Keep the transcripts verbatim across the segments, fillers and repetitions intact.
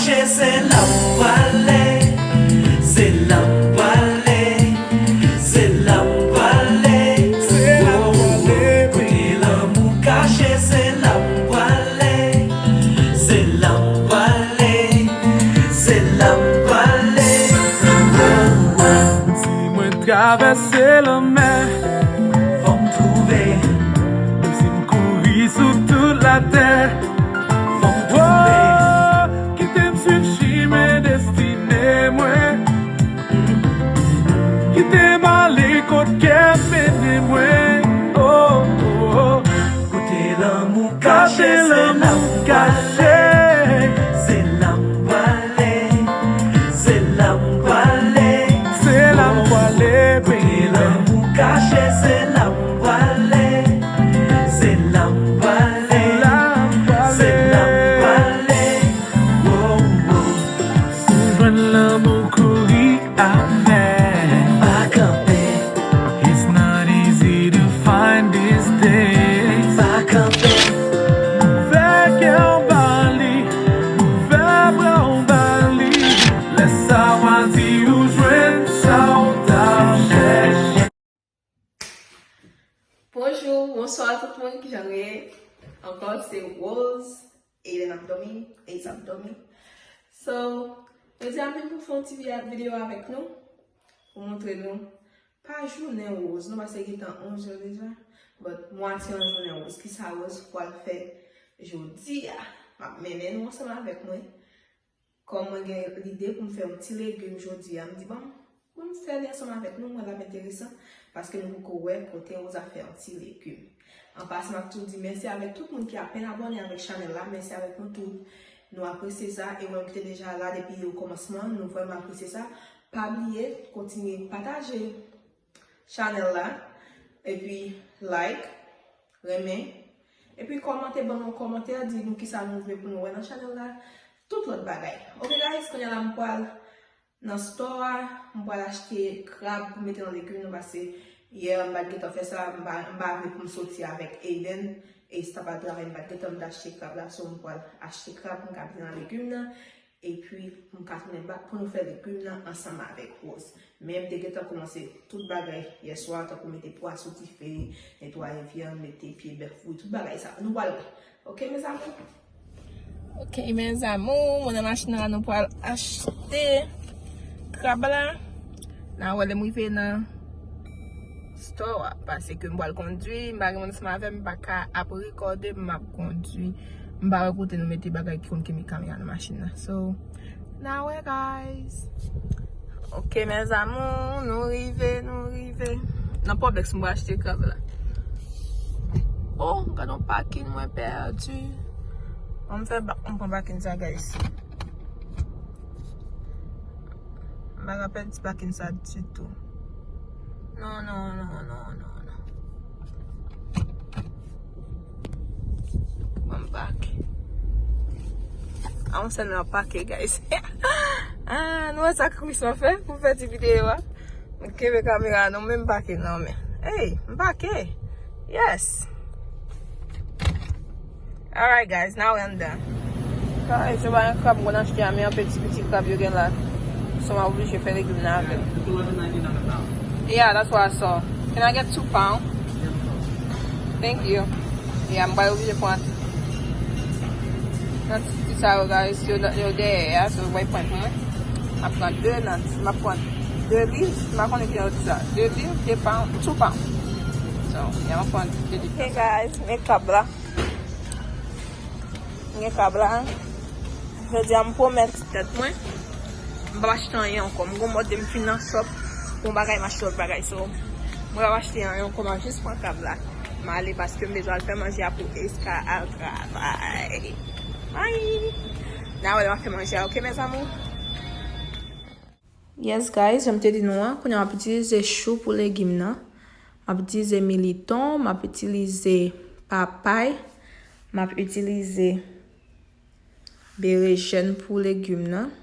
Se la m prale, se la m prale, se la m prale. Se la m prale. Kote lanmou kache, se la m prale, se la m prale, se la m prale. Si mwen travèse lanmè, fò m twouve. Menm si m kouri sou tout latè, fò m twouve. Kite m swiv chimen destine mwen. Kite m ale kot kè mennen mwen. Oh, oh, oh. Kote lanmou kache, se la m kache. Se la m prale, se la m prale. Se la m prale, kote lanmou kache, se la m prale. Se la m prale, se la m prale. Oh, oh. Si w jwenn lanmou, kouri avè. Pa kanpe. It's not easy to find these days. Pa kanpe. Fè kè w ba li, fè bra w ba li. Lè sa w a di ou jwenn sa w t ap chèche. Bonjou, bonswa tout moun, kijan nou ye? Ankò, se Rose, Aiden ap dòmi, Ace ap dòmi. So, jodi a m vin pou fè yon ti vi-, videyo avèk nou, pou montre nou pa jounen Rose, nou, paske gentan onz è deja, but mwatye yon jounen Rose. Kisa Rose pral fè jodi a? M ap mennen nou ansanm avèk mwen. Kòm mwen gen lide pou m fè yon ti legim jodi a, m di, bon, pou m fè li ansanm avèk nou, mwen l ap enteresan, paske nou poko wè kote Rose ap fè yon ti legim. An pasan, m ap tou di mèsi avèk tout moun ki apèn abòne avèk chanèl la, mèsi avèk nou tout. Nou apresye sa, e ou menm ki te deja la depi okòmansman, nou vrèman apresye sa. Pa bliye, kontinye pataje chanèl la, epi like, renmen, epi kòmante, ban nou kòmantè, di nou kisa nou vle pou nou wè nan chanèl la, tout lòt bagay. Ok guys, kounye a la m pral nan store a, m pral achte krab pou mete nan legim nou, paske yè m pa t gentan fè sa, m pa, m pa vle pou m soti avèk Aiden, e si ta pral travay, m pa t gentan m t achte krab la, so m pral achte krab pou m ka mete nan legim nan. Epi, pou m ka tounen bak pou nou fè legim nan ansanm avèk Rose. Men m te gentan kòmanse tout bagay yè swa, tankou mete pwa sou dife, netwaye vyann, mete pye bèf bouyi, tout bagay sa. Nou pral wè. Ok, mes amours? Ok, mes amours, mwen nan machin nan la, nou pral achte krab la. N a wè lè m rive nan store a, paske m pral kondwi, m pa gen moun ansanm avè m, m pa ka ap rekòde, m ap kondwi. M pa wè kote nou mete bagay ki konn kenbe kamera nan machin nan. So, n a wè, guys. Ok, mes amours, nou rive, nou rive. Nan Publix m pral achte krab la. Oh, m gade yon pakin mwen pèdi. Bon, m fè bak, m pran pakin sa, guys. M pa ka pèdi pakin sa ditou. Non, non, non, non, non, non. Bon, m pake. A yon sèl nan pake, guys. Ah, nou wè sakrifis mwen fè pou m fè ti videyo a. M kenbe kamera, non, men m pake, non, men. Hey, m pake. Yes. Alright, guys, now we are done. Guys, yo pa gen krab mwen achte a, men anpil ti piti krab yo gen la. So, m a oblije fè legim nan avè l. Yeah, that's what I saw. Can I get two pound? Thank you. Yeah, m pral oblije pran nan ti piti sa yo, guys, yo, yo dèyè a, so, mwen pran pou mwen. M ap pran de nan, m ap pran de liv, m pa konnen ki jan yo di sa. De liv, de pound, two pound. So, yeah, m ap pran de liv. Hey, guys, men krab la. M gen krab la. Jodi a m pwomèt tèt mwen, m p ap achte anyen ankò. M gon mòd de m fin nan shop pou yon bagay, m achte lòt bagay. So, mwen p ap achte anyen ankò, m ap jis pran krab la. M ale paske m bezwen al fè manje a pou Eska al travay. Bye! N a wè lè m ap fè manje a, ok, mes amours? Yes, guys, jan m te di nou an, kounye a m ap itilize chou pou legim nan. M ap itilize militon, m ap itilize papay, m ap itilize berejèn pou legim nan.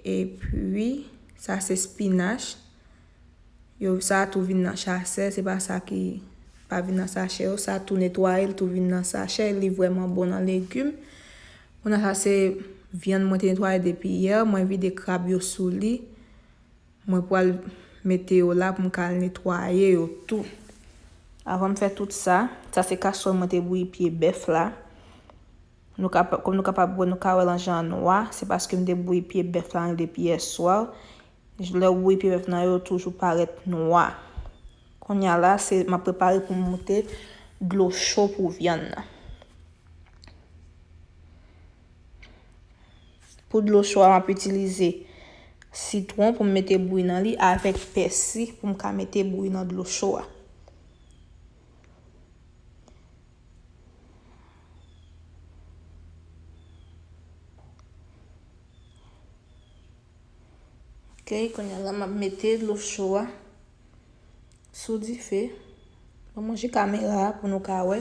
Epi, sa se spinach. Yo, sa tou vin nan sachè, se pa sa ki pa vin nan sachè yo. Sa tou netwaye, l tou vin nan sachè, li vrèman bon nan legim. Kounye a sa se vyann mwen te netwaye depi yè, mwen vide krab yo sou li. Mwen pral mete yo la pou m ka al netwaye yo tou. Avan m fè tout sa, sa se kaswòl mwen te bouyi pye bèf la. Nou ka, kòm nou kapab wè, nou ka wè l an jan nwa, se paske m te bouyi pye bèf la ann depi yè swa. Lè w bouyi pye bèf nan yo toujou parèt nwa. Kounye a la, se, m ap prepare pou m moute dlo cho pou vyann nan. Pou dlo cho a, m ap itilize sitwon pou m mete bouyi nan li avèk pèsi pou m ka mete bouyi nan dlo cho a. Ok, kounye a la, m ap mete dlo cho a sou dife. Ban mwen jis kamera a pou nou ka wè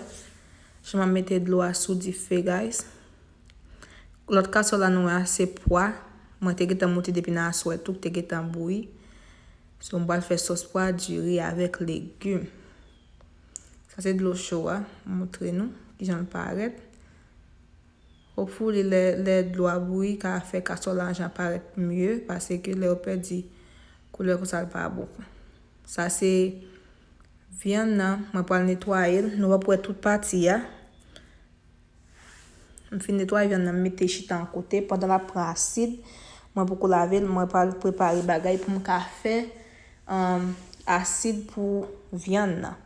jan m ap mete dlo a sou dife, guys. Lòt kaswòl la nou wè a se pwa. Mwen te gentan moute depi nan aswè tou, te gentan bouyi. So, m pral fè sòs pwa, diri avèk legim. Sa se dlo cho a, m montre nou kijan l parèt. Hopefully, lè, lè dlo a bouyi, ka fè kaswòl la jan parèt mye, paske lè yo pèdi koulè konsa, l pa bon. Sa se vyann nan, mwen pral netwaye l. Nou p ap wè tout pati a. M fin netwaye vyann nan, m mete chita yon kote. Pandan l ap pran asid, mwen poko lave l, mwen pral prepare bagay pou m ka fè, um, asid pou vyann nan.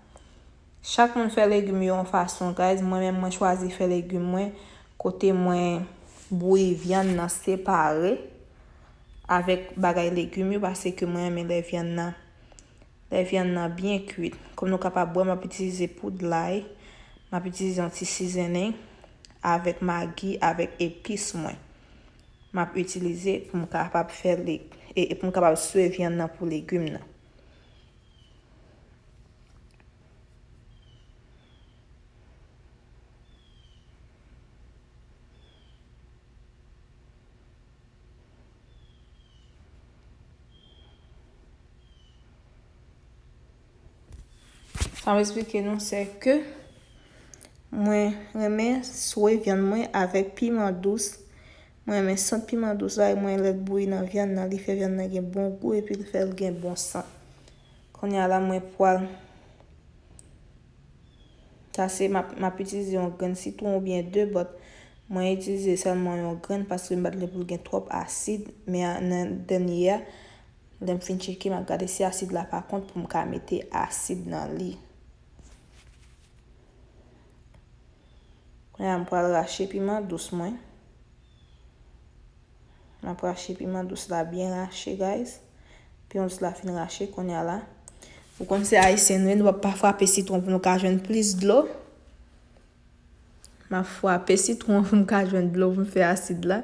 Chak moun fè legim yo yon fason, guys. Mwen menm, mwen chwazi fè legim mwen kote mwen bouyi vyann nan separe avèk bagay legim yo, paske mwen renmen lè vyann nan, lè vyann nan byen kuit. Kòm nou kapab wè, m ap itilize poud lay, m ap itilize yon ti sizenin avèk magi, avèk epis mwen. M ap itilize pou m kapab fè le-, e, e pou m kapab swe vyann nan pou legim nan. Sa m esplike nou, se ke mwen renmen swe vyann mwen avèk piman dous. Mwen renmen sant piman dous la, e mwen lè l bouyi nan vyann nan, li fè vyann nan gen bon gou, epi l fè l gen bon sant. Kounye a la, mwen pral, sa se, m ap, m ap itilize yon grenn sitwon oubyen de, but mwen itilize sèlman yon grenn paske m pa t vle pou l gen twòp asid, men a, nan dènye a, lè m fin tcheke, m ap gade si asid la pa kont pou m ka mete asid nan li. Kounye a, m pral rache piman dous mwen. M ap rache piman dous la byen rache, guys. Piman dous la fin rache, kounye a la. Ou konn se ayisyen nou ye, nou p ap pa frape sitwon pou nou ka jwenn plis dlo. M ap frape sitwon pou m ka jwenn dlo pou m fè asid la.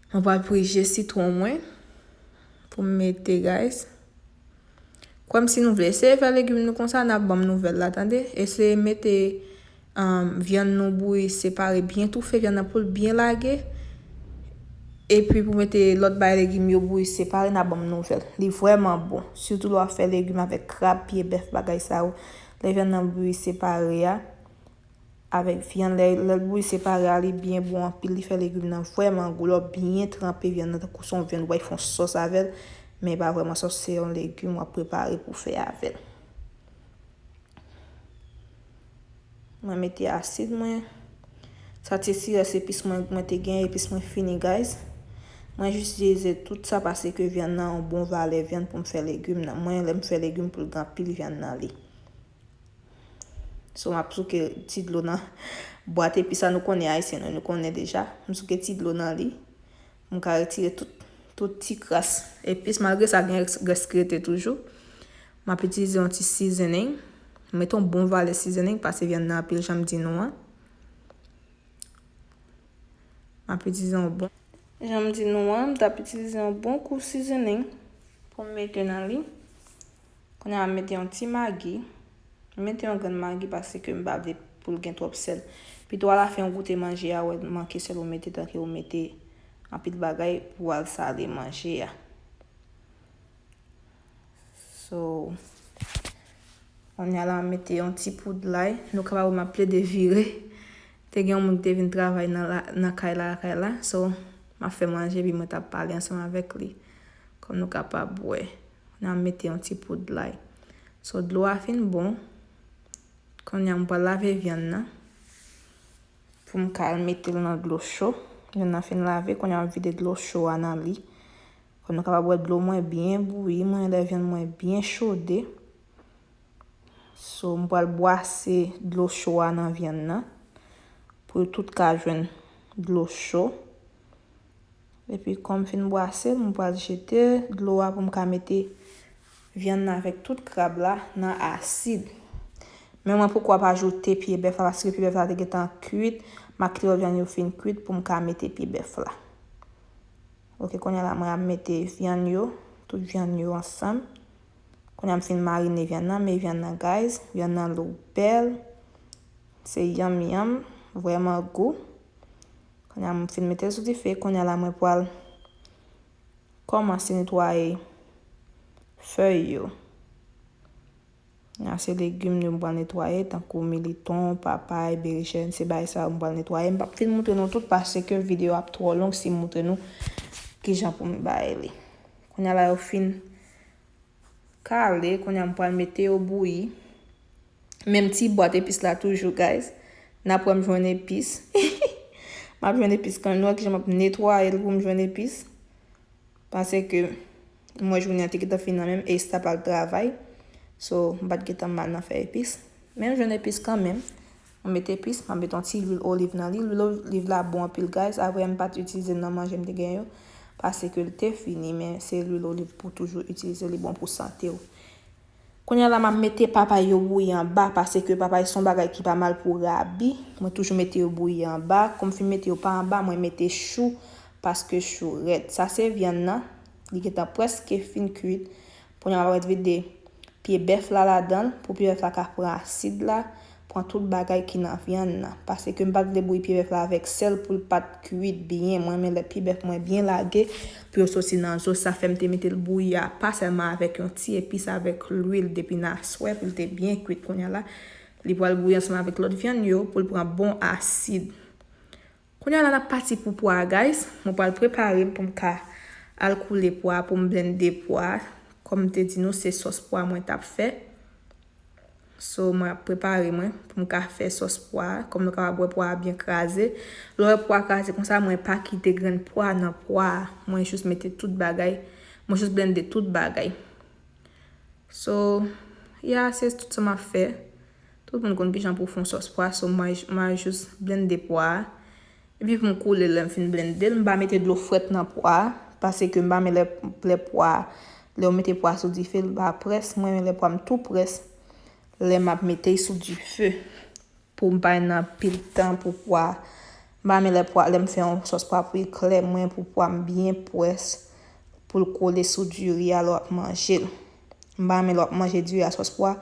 Mwen pral prije sitwon mwen pou m mete, guys. Kwè m si nou vle eseye fè legim nou konsa, n ap ban m nouvèl la, tande. Eseye mete, um, vyann nou bouyi separe, byen toufe vyann nan pou l byen lage. Epi pou mete lòt bay legim yo bouyi separe, n ap ban m nouvèl. Li vrèman bon, sitou lè w ap fè legim avèk krab, pye bèf, bagay sa yo. Lè vyann nan bouyi separe a, avèk vyann, lè, lè l bouyi separe a, li byen bon anpil, li fè legim nan vrèman gou. Lè w byen tranpe vyann nan, tankou se yon vyann, w ap fè yon sòs avè l, men e pa vrèman sòs, se yon legim w ap prepare pou fè avè l. Mwen mete asid mwen. Sa ti ti rès epis mwen, mwen te gen epis mwen fini, guys. Mwen jis itilize tout sa paske vyann nan yon bon valè vyann pou m fè legim nan. Mwen, lè m fè legim pou l gen anpil vyann nan li. So, m ap souke ti dlo nan bwat epis la, nou konnen ayisyen nou, nou konnen deja. M souke ti dlo nan li. M ka retire tout, tout ti kras epis. Malgre sa, gen rès, rès ki rete toujou. M ap itilize yon ti seasoning. Mete yon bon valè seasoning, paske vyann nan anpil, jan m di nou an. M ap itilize yon bon. Jan m di nou an, m t ap itilize yon bon kou seasoning pou m mete nan li. Kounye a, m mete yon ti magi. M mete yon grenn magi paske m pa vle pou l gen twòp sèl. Pito alafen ou goute manje a, ou wè l manke sèl, ou mete tanke ou mete anpil bagay pou al sale manje a. So, kounye a la, m mete yon ti poud lay. Nou kapab wè m ap plede vire Te gen yon moun ki te vin travay nan la, nan kay la, lakay la. So, m ap fè manje, epi mwen t ap pale ansanm avèk li. Kòm nou kapab wè. N a mete yon ti poud lay. So, dlo a fin bon. Kounye a, m pral lave vyann nan. Pou m ka al mete l nan dlo cho. Vyann nan fin lave, kounye a, m ap vide dlo cho a nan li. Kòm nou kapab wè, dlo mwen byen bouyi. Mwen lè vyann mwen byen chode. So, m pral bwase dlo cho a nan vyann nan. Pou yo tout ka jwenn dlo cho. Epi, kòm m fin bwase l, m pral jete dlo a pou m ka mete vyann nan avèk tout krab la nan asid. Men mwen poko ap ajoute pye bèf la, paske pye bèf la te gentan kwit. M a kite lòt vyann yo fin kwit pou m ka mete pye bèf la. Ok, kounye a la, mwen ap mete vyann yo, tout vyann yo ansanm. Kounye a m fin marine vyann nan, men vyann nan, guys, vyann nan look bèl. Se yum yum, vrèman gou. Kounye a m fin mete l sou dife, kounye a la mwen pral kòmanse netwaye fèy yo. Kounye a se legim yo m pral netwaye, tankou militon, papay, berejèn, se bagay sa yo m pral netwaye. M p ap fin moutre nou tout paske videyo ap twò long si m moutre nou kijan pou m bay li. Kounye a la yo fin kale, kounye a m pral mete yo bouyi. Menm ti bwat epis la toujou, guys. N ap wè m jwenn epis. M ap jwenn epis kanmenm. Nou wè kijan m ap netwaye l pou m jwenn epis. Paske m wè jounen an te gentan fini nan men m, Esther pral travay. So, m pa t gentan mal nan fè epis. Men m jwenn epis kanmenm. Mwen mete epis, mwen mete yon ti lwil oliv nan li. Lwil oliv la bon anpil, guys. Apre, m pa t itilize l nan manje m te gen yo. Paske l te fini, men se lwil oliv pou toujou itilize, li bon pou sante w. Kounye a la, m ap mete papay yo bouyi anba, paske papay se yon bagay ki pa mal pou rabi. Mwen toujou mete yo bouyi anba. Kòm m fin mete yo pa anba, mwen mete chou, paske chou rèd. Sa se vyann nan, li gentan prèske fin kwit. Kounye a, m ap vide pye bèf la ladan l, pou pye bèf la ka pran asid la, pran tout bagay ki nan vyann nan. Paske m pa t vle bouyi pye bèf la avèk sèl pou l pa t kwit byen. Mwen renmen lè pye bèf mwen byen lage, pou yo soti nan zo. Sa fè m te mete l bouyi apa sèlman avèk yon ti epis avèk lwil depi nan aswè pou l te byen kwit. Kounye a la, li pral bouyi ansanm avèk lòt vyann yo pou l pran bon asid. Kounye a la, n ap pati pou pwa a, guys. Mwen pral prepare m pou m ka al koule pwa a, pou m blende pwa a. Kòm m te di nou, se sòs pwa mwen t ap fè. So, mwen ap prepare mwen pou m ka fè sòs pwa a. Kòm nou kapab wè, pwa a byen kraze. Lè w wè pwa a kraze konsa, mwen pa kite grenn pwa nan pwa a. Mwen jis mete tout bagay. Mwen jis blende tout bagay. So, yeah, se tout sa m ap fè. Tout moun konn kijan pou fè yon sòs pwa, so mwen, mwen jis blende pwa a. Epi pou m koule l, lè m fin blende l, m pa mete dlo frèt nan pwa a, paske m pa renmen lè, lè pwa, lè w mete pwa sou dife, l pa près. Mwen renmen lè pwa m tou près, lè m ap mete l sou dife. Pou m pa nan anpil tan pou pwa. M pa renmen lè pwa, lè m fè yon sòs pwa pou l klè, mwen pou pwa m byen près, pou l kole sou diri a lè w ap manje l. M pa renmen lè w ap manje diri a sòs pwa,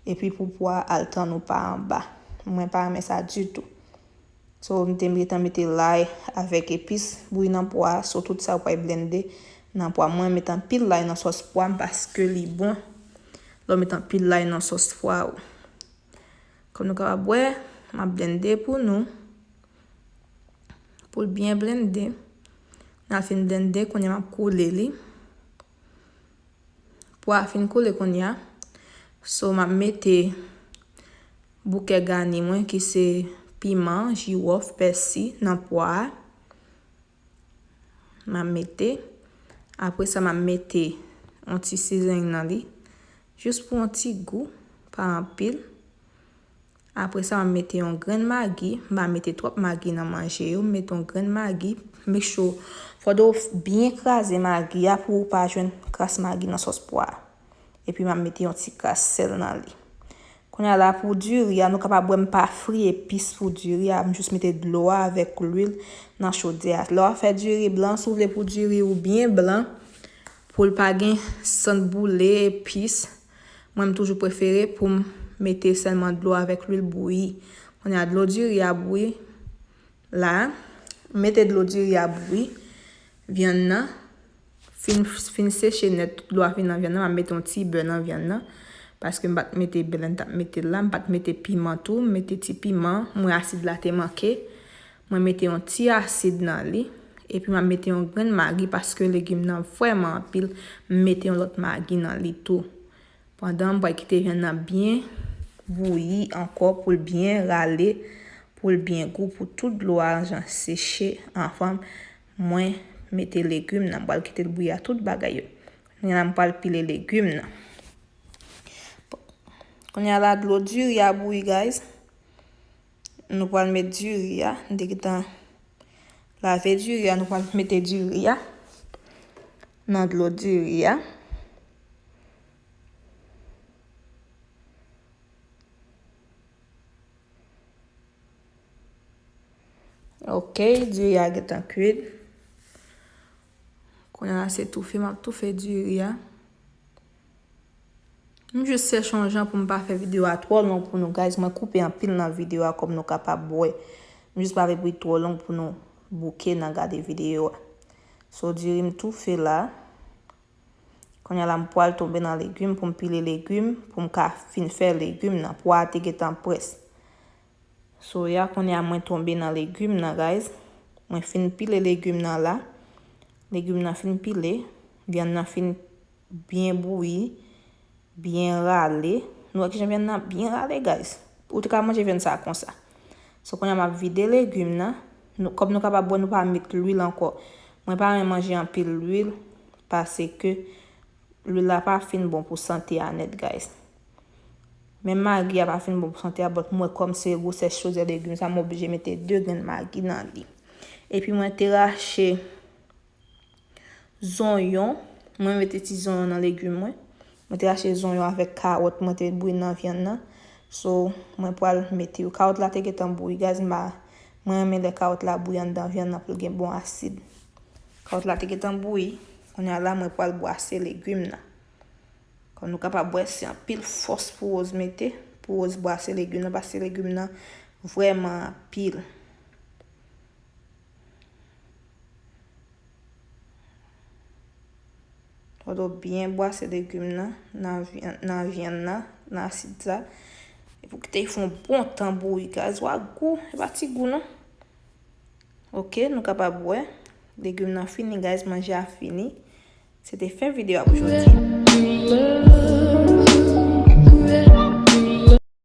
epi pou pwa al tann ou pa anba. Mwen pa renmen sa ditou. So, m te gentan mete lay avèk epis bouyi nan pwa, so tout sa ou pral blende nan pwa. Mwen met anpil lay nan sòs pwa m paske li bon. Lè w met anpil lay nan sòs pwa ou. Kòm nou kapab wè, m ap blende pou nou. Pou l byen blende. N a fin blende, kounye a m ap koule li. Pwa a fin koule kounye a. So, m ap mete bouke gani mwen ki se piman, jiwòf, pèsi nan pwa a. M ap mete. Apre sa, m ap mete yon ti sizeng nan li. Jis pou yon ti gou, pa anpil. Apre sa, m ap mete yon grenn magi. M pa mete twòp magi nan manje yo. M mete yon grenn magi. Make sure, fò dwe w byen kraze magi a pou w pa jwenn kras magi nan sòs pwa a. Epi m ap mete yon ti kras sèl nan li. Kounye a la pou diri a, nou kapab wè m pa fri epis pou diri a, m jis mete dlo a avèk lwil nan chodyè a. Lè w ap fè diri blan, si w vle pou diri ou byen blan, pou l pa gen sant boule, epis, mwen m toujou prefere pou m mete sèlman dlo avèk lwil bouyi. Kounye a dlo diri a bouyi, la, m mete dlo diri a bouyi, vyann nan, fin, fin seche nèt, tout dlo a fin nan vyann nan, m ap mete yon ti bè nan vyann nan. Paske m pa t mete bèl, m t ap mete l la, m pa t mete piman tou, m mete ti piman, m wè asid la te manke. Mwen mete yon ti asid nan li, epi m ap mete yon grenn magi paske legim nan vrèman anpil, m mete yon lòt magi nan li tou. Pandan m pral kite vyann nan byen bouyi ankò pou l byen rale, pou l byen gou, pou tout dlo a jan seche anvan mwen mete legim nan. M pral kite l bouyi a tout bagay yo. Kounye a la m pral pile legim nan. Kounye a la dlo diri a bouyi, guys. Nou pral met diri a. M te gentan lave diri a. Nou pral mete diri a nan dlo diri a. Ok, diri a gentan kwit. Kounye a la se toufe, m ap toufe diri a. M jis chèche yon jan pou m pa fè videyo a twò long pou nou, guys. Mwen koupe anpil nan videyo a kòm nou kapab wè. M jis pa vle pou li twò long pou nou bouke nan gade videyo a. So, diri m toufe la. Kounye a la m pral tonbe nan legim pou m pile legim, pou m ka fin fè legim nan. Pwa a te gentan près. So, ya kounye a mwen tonbe nan legim nan, guys. Mwen fin pile legim nan la. Legim nan fin pile. Vyann nan fin byen bouyi, byen rale. Nou wè kijan vyann nan byen rale, guys. Ou te ka manje vyann sa konsa. So, kounye a m ap vide legim nan. Nou, kòm nou kapab wè, nou pa met lwil ankò. Mwen pa renmen manje anpil lwil, paske lwil la pa fin bon pou sante a nèt, guys. Menm magi a pa fin bon pou sante a, but mwen kòm se gwosè chodyè legim sa, m oblije mete de grenn magi nan li. Epi mwen te rache zonyon, mwen mete ti zonyon nan legim mwen. Mwen te rache zonyon avèk kawòt mwen te bouyi nan vyann nan. So, mwen pral mete yo. Kawòt la te gentan bouyi, guys, m pa, mwen renmen lè kawòt la bouyi anndan vyann nan pou l gen bon asid. Kawòt la te gentan bouyi. Kounye a la, mwen pral bwase legim nan. Kòm nou kapab wè, se anpil fòs pou Rose mete, pou Rose bwase legim nan, paske legim nan vrèman anpil. Fò w byen bwase legim nan, nan vyann, nan vyann nan, nan asid sa. Epi w kite l fè yon bon tan bouyi, guys. Wa gou, e pa ti gou non. Ok, nou kapab wè. Legim nan fini, guys, manje a fini. Se te fen videyo a pou jodi.